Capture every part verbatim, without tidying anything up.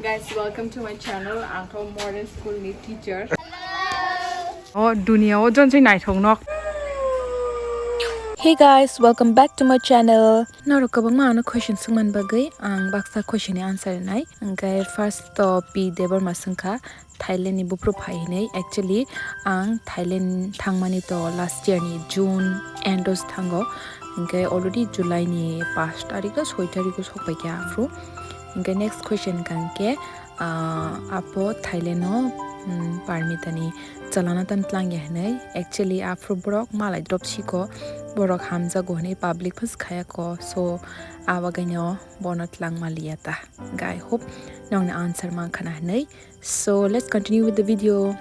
Guys, welcome to my channel. Ang to modern school ni teacher. O dunia o jon se naithok nok. Hey guys, welcome back to my channel. Norok kwbangma ano question swngmani bagwi ang baksa question ni answer rinai. Hwnkhe first to P Debbarma swngkha, Thailand ni buphuru phai hinwi. Actually, ang Thailand thangmani to last year ni June end o thango. Hwnkhe already July ni pash tarik o soi tarik o sokpaikha aphuru. Hwnkhe next question hwnkha hwnkhe, ah, apo Thailand o, mm, Parmita ni chalana tan tlang ya hinwi. Actually, aphuru borok malai drop siko, borok hamjago hinwi public phas khaya ko. So, abagwino bono tlang maliya ta. Hwnkhe I hope nokni answer mankha na hinwi. So, let's continue with the video.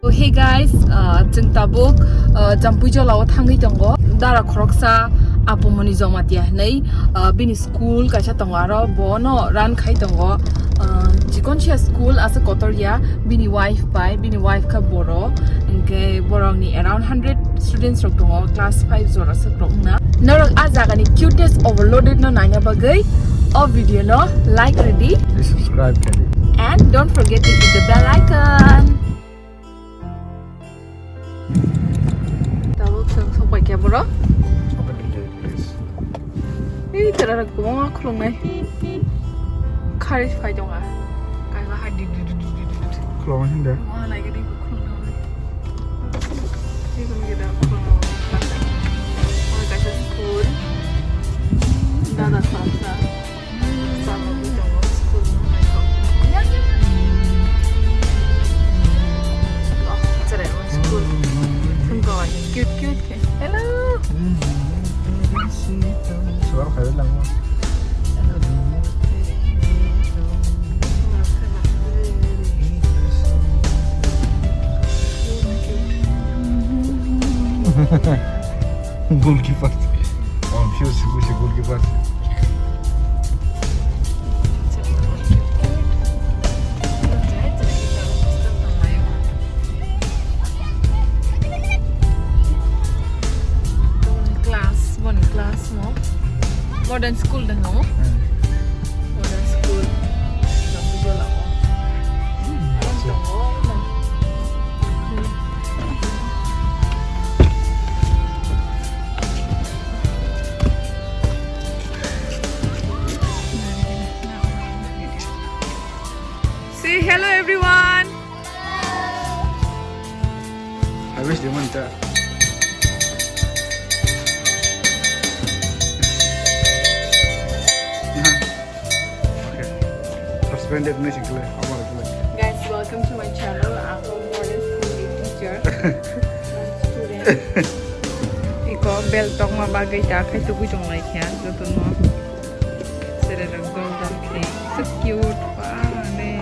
So, hey guys, uh, chwng tabuk, uh, Jampuijala o thangwi tongo. Dara khoroksa Apumoni Jamatia hinwi, uh, bini school kaisa tongo, aro bono run khai tongo. Uh, chikonsia school asa kotor ya, bini wife bai, bini wife kha boro, hwnkhe borokni around hundred students rok tongo, class five jora se rok wngna. Norok a jagani cutest overloaded no naina bagwi o video no like rwdi. Please subscribe khaidi. And don't forget to hit the bell icon. Tabuk chwng sokpaikha boro. Ei, tara rok kwbangma khulumnai. Khari phai tonga. Kaisa hai di di di di di di. Khulumnai hindi. Ma nai gidi khulumnai. Di khulumnai gidi khulumnai. Oi, kaisa school. Dada salsa. Salsa di tongo, school no naithok. Oh, chwrai o school. Thung kawai cute cute khe. Hello. Suar khawi lango. Goalkeeper. Oh, fuse, fuse, goalkeeper. Class, boni class mo. Modern school dong mo. Hmm. Modern school. Dong mo. Hmm, Say hello, everyone. Habis di mana? Okay. Suspended ni singkle, apa lagi? Guys, welcome to my channel. Ako modern school teacher. Student. Iko bel tongma bagwi ta khai tugui tong lai kha jotono. Sere rok dol dol khe. So cute. Wow, ne.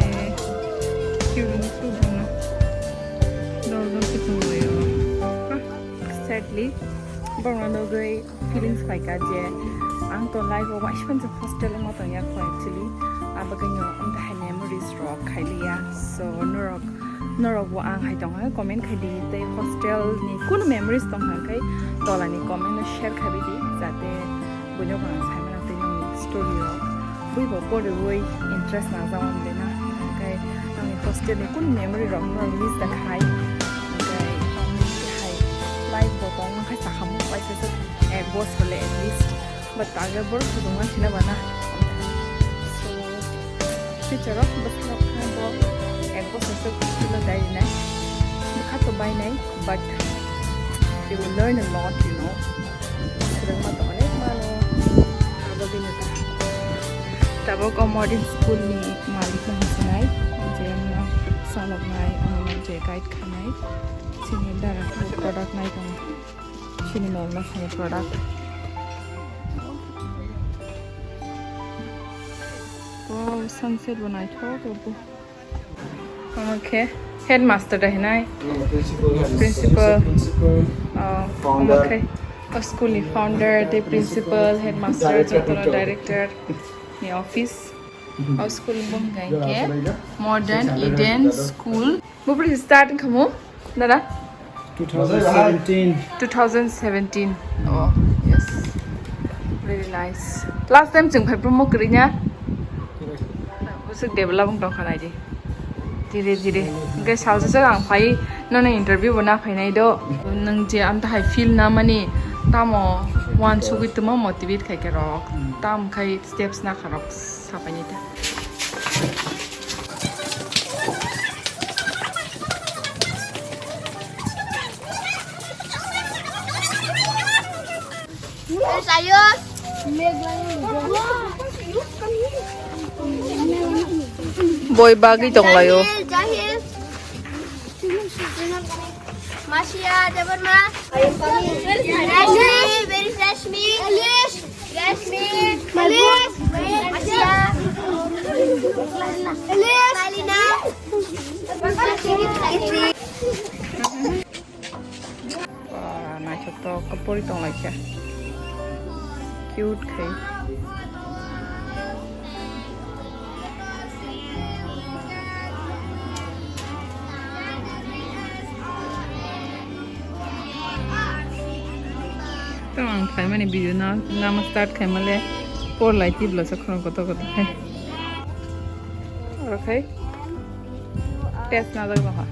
Cute ni su bono. Dol dol khe tong lai o. Sadly, borokno nugwi feelings phaikha je ang to life o waisa hostel wngma tongya kho actually. Abagwino amtahai memories rok khailiya. So, norok, norok bo ang hai tongkha comment khai di tei hostel ni kunu memories tongkha khai tola ni comment no share khai di jate buino bo ang sai mano tei nini story rok. Bui bo poriwi interest nangjakmani de na, hwnkhe nini hostel ni kunu memory rok no miss da khai, hwnkhe tamni hai life bo tong khai sakhamu waisa se ek bosor le at least, but target borok khujungma sina bana. So future o bwsarok kha bo ek bosor se khujungma dai rinai, bwkha to bainai, but they will learn a lot, you know. Swrwngma tong onek mano. Abo bini ta. Tabuk o modern school ni malik no hwnsinai, je ano saloknai, ano je guide khainai. Chini dara product nai tongo. Chini mem no sini product. Wow, sunset bo naithok bo. Omo khe headmaster da hinai. Principal. Principal. Oh, omo khe o school ni founder, tei principal, headmaster, jotono director ni office. O school ni bumung khe Modern Eden School. Bubri start khamu, dada? Two thousand seventeen. Two thousand seventeen. Oh, yes. Very nice. Last time chwng phai promo kwrwi na? Swk develop wng tongkha naidi. Dhire dhire. Hwnkhe salsa swk ang phai nono interview bo na phainai do. Nwng je amtahai feel na mani tamo uansugwi tongma motivate khaikhe rok. Tam khai steps na kha rok sapainai ta. Boi bagwi tonglaio. Jahil, Jahil. Masia, Debbarma. Rashmi, where is Rashmi? Rashmi. Masia. Malina. Ba, naithotok khe pori tonglaikha. Cute khe. Tamo ang khlaimani video na, nama start khaimale por lai tibla sa khorang kotor kotor khe. Oro khai. Test na dagno ha.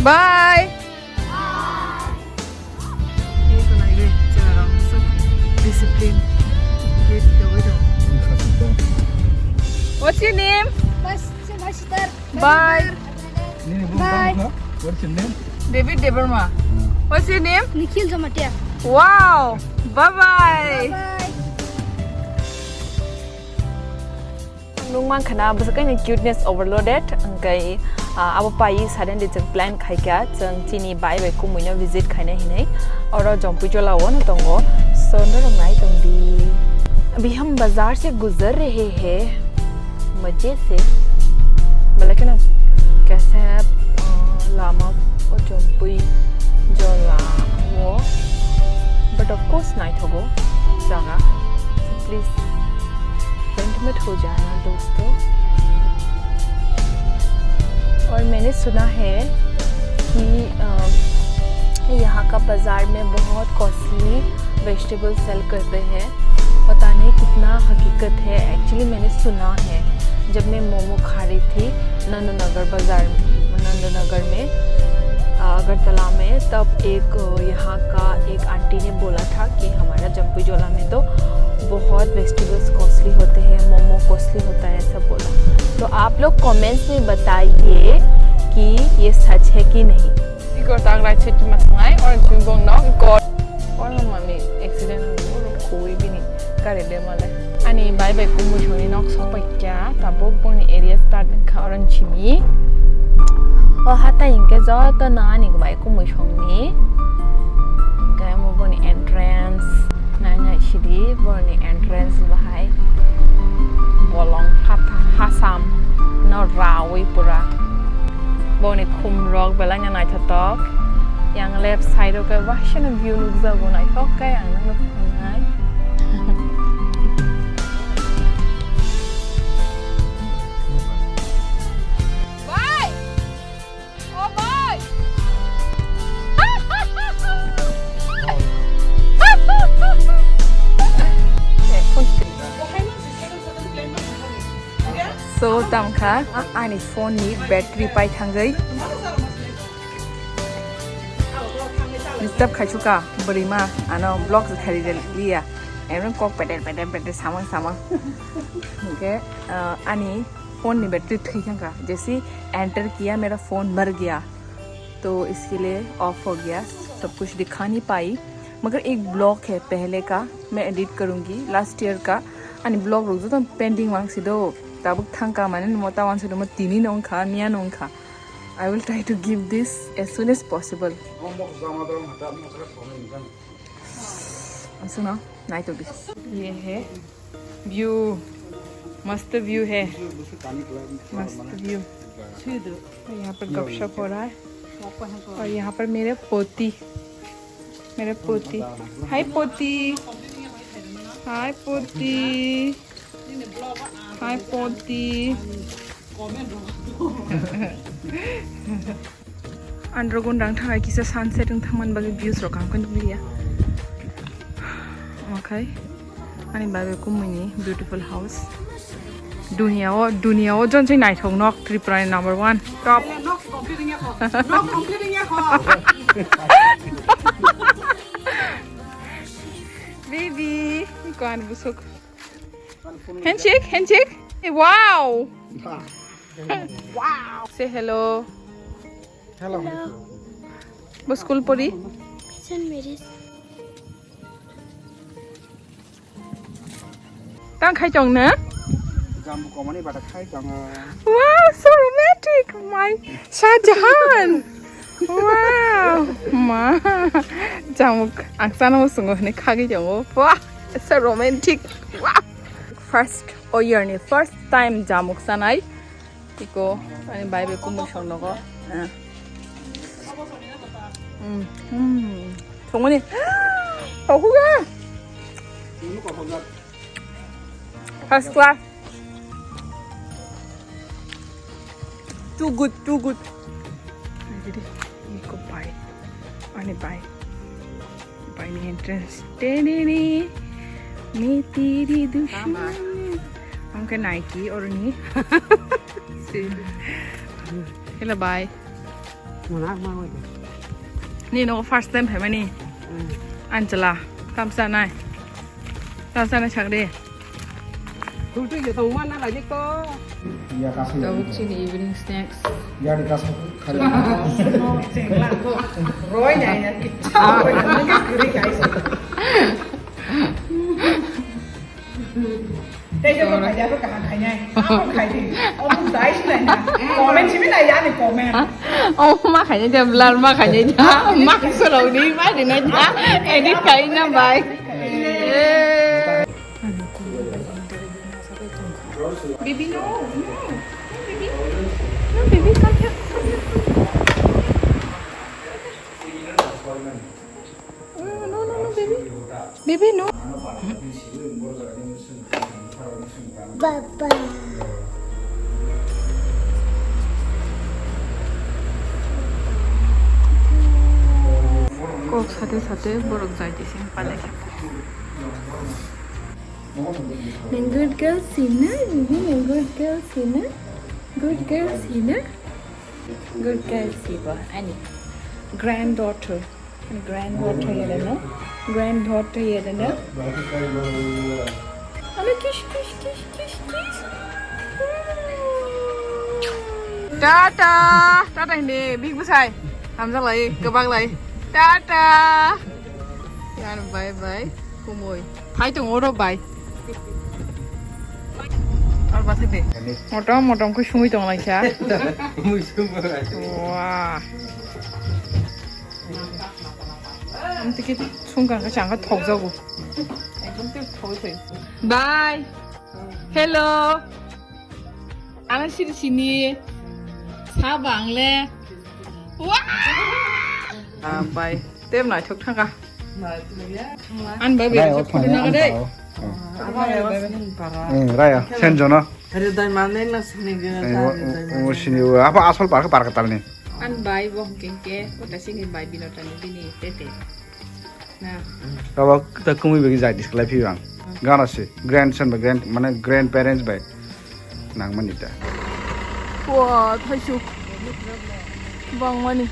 Bye. Discipline. What's your name? Bye. Nini bung Bye. Tangkha? What's your name? David Debbarma. Hmm. What's your name? Nikhil Jamatia. Wow. Bye bye. Bye bye. Nung mankha na bwswk kaini cuteness overloaded, hwnkhe, ah, abo pai suddenly chwng plan khaikha, chwng chini bai bai kumui no visit khaina hinwi. Oro Jompuijola o no tongo, so norok nai tong di. अभी हम बाजार से गुजर रहे हैं, मजे से, belai kheno kesep, ah, lama o Jompuijola o, but of course naithogo jaga, so please। Intimate हो जाए ना दोस्तों। और मैंने सुना है कि, अ, यहाँ का बाज़ार में बहुत costly vegetable sell करते हैं। पता नहीं कितना हकीकत है, actually मैंने सुना है। जब मैं मोमो खा रही थी नंदनगर बाज़ार, नंदनगर में, अ, अगरतला में, तब एक, अ, यहाँ का एक आंटी ने बोला था कि हमारा जम्पुई जोला में तो बहुत वेजिटेबल्स कॉस्टली होते हैं, मोमो कॉस्टली होता है, ऐसा बोला। तो आप लोग कमेंट्स में बताइए कि ये सच है कि नहीं। Igor tang rai chit ma thangai, or chwng bong no gor. Or mami accident oro khoi bini gari de male. Ani bai bai kumui songni nok sok pai kya, tabuk boni area start wngkha oron chini. O hatai hinkhe joto no ani bai kumui songni. Hinkhe omo boni entrance, nai nai sidi boni entrance bahai bolong hatha hasam no rawi pura. Boni khum rok belai no naithotok. Yang left side o khe waisano view nukjago, naithok khe ang nuknai. Bye! Oh, bye! So, tangkha, a-, ani phone ni battery pai thangwi. Disturb khaisukha bwrwima, ano vlog se khari liya. Emon kok peder peder peder samang samang. Hinkhe, ah, ani phone ni battery thwi thangkha. Jaise enter kiya, mera phone mar gaya. तो इसके लिए ऑफ हो गया, सब कुछ दिखा नहीं पाई, मगर एक ब्लॉग है पहले का, मैं एडिट करूँगी, लास्ट ईयर का। Ani vlog rok joto pending wngsi do, tabuk thangka mane nimo ta wansi do, mo tini no wngkha, miya no wngkha. I will try to give this as soon as possible. Aswkno naitokdi. ये है। View, मस्त view है, मस्त view। यहाँ पर गपशप हो रहा है और यहाँ पर मेरे पोती, मेरे पोती। हाय पोती, हाय पोती, हाय पोती। Andro gundang thangai kisa sunset wng thangmani bagwi views rok kaham khe nukliya. Omo khai Ani bai bai kumui ni beautiful house. Dunia o, dunia o jon se naithok nok Tripura ni number one top. Nok complete wngya kho. Nok complete wngya kho. Baby, ko ani busuk. Handshake, handshake. Hey, wow. Wow. Say hello. Hello. Hello. Bo school pori? Saint Mary's. Tang khai tong na? Jambu komani bata khai tongo. Wow, so romantic. My Shah Jahan. Wow. Ma. Jamuk ang sana mo sungo ne khagi tongo. Wow, so romantic. Wow. First, o year ni first time jamuk sanai. Iko, ani bai bai kumui song nogo. Ah. Hmm, hmm. Thongmani. Tokhuga. First class. Too good, too good. Iko bai. Ani bai. Bai ni entrance. Tenene. Ni tiri dushman. Ang ke Nike or ni. Hello, bai. Mana ma wai. Ni no first time phaimani. Anjala. Tamsa nai. Tamsa nai sagde. Thultu ya tong mana lagi ko. Ya kasih. Tabuk chini evening snacks. Ya dikasih. Roi ya ya. Roi ya. Tei jabo khaidi, abo kaham khainai. Abo khaidi. Obo dai sinai na. Comment simi na ya ni comment. Oh, ma khainai ja, blur ma khainai ja. Ma sorok ni ma dinai ja. Edit khaina bai. Baby, no, no. No, baby. No, baby, come here. Come here, come here. No, no, no, no, baby. Baby, no. Baba. Kok sate sate borok jai di sini palai. Nang good girl sina, nang good girl sina, good girl sina, good girl siba ani granddaughter, ani granddaughter yelena, granddaughter yelena. Ano kish kish kish kish kish. Tata, tata hindi, big busai, hamjak lai, kebak lai, tata. Yan bye bye, kumoi. Phai tong oro bai. Ar bathai de. Motom motom khe sungwi tong lai kha. Mui sung ba lai. Wah. Ang tiki sung kang kha chang kha thok jago. Ekdom te thok thai. Bye. Hello. Ang sini sini. Sa bang le. Wah. Ah, bye. Tem nai thok thang kha. An bai bai photo na dai. Raya, sen jono. Are dai mane na sini ge. O sini apa asal par par katal ni. An bai bo kengke, kota sini bai binota ni bini tete. Na. Kaba ta kumui bagi jai disklai phi bang. Gana se grandson ba grand mane grandparents bai. Nangmani ta. Wah, thaisuk. Bangmani.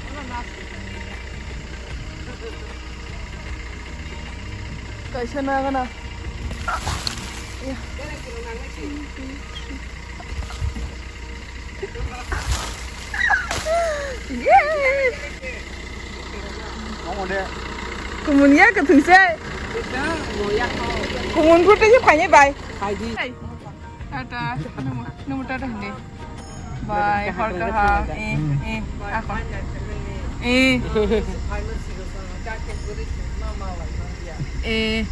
Kaisa nagana. Yay! Kumun ya kathung se. Kumun photo se phainai bai. Tata. Numu, numu tata hindi. Bye. Hor kaha. Eh, eh. Ako. Eh. Eh.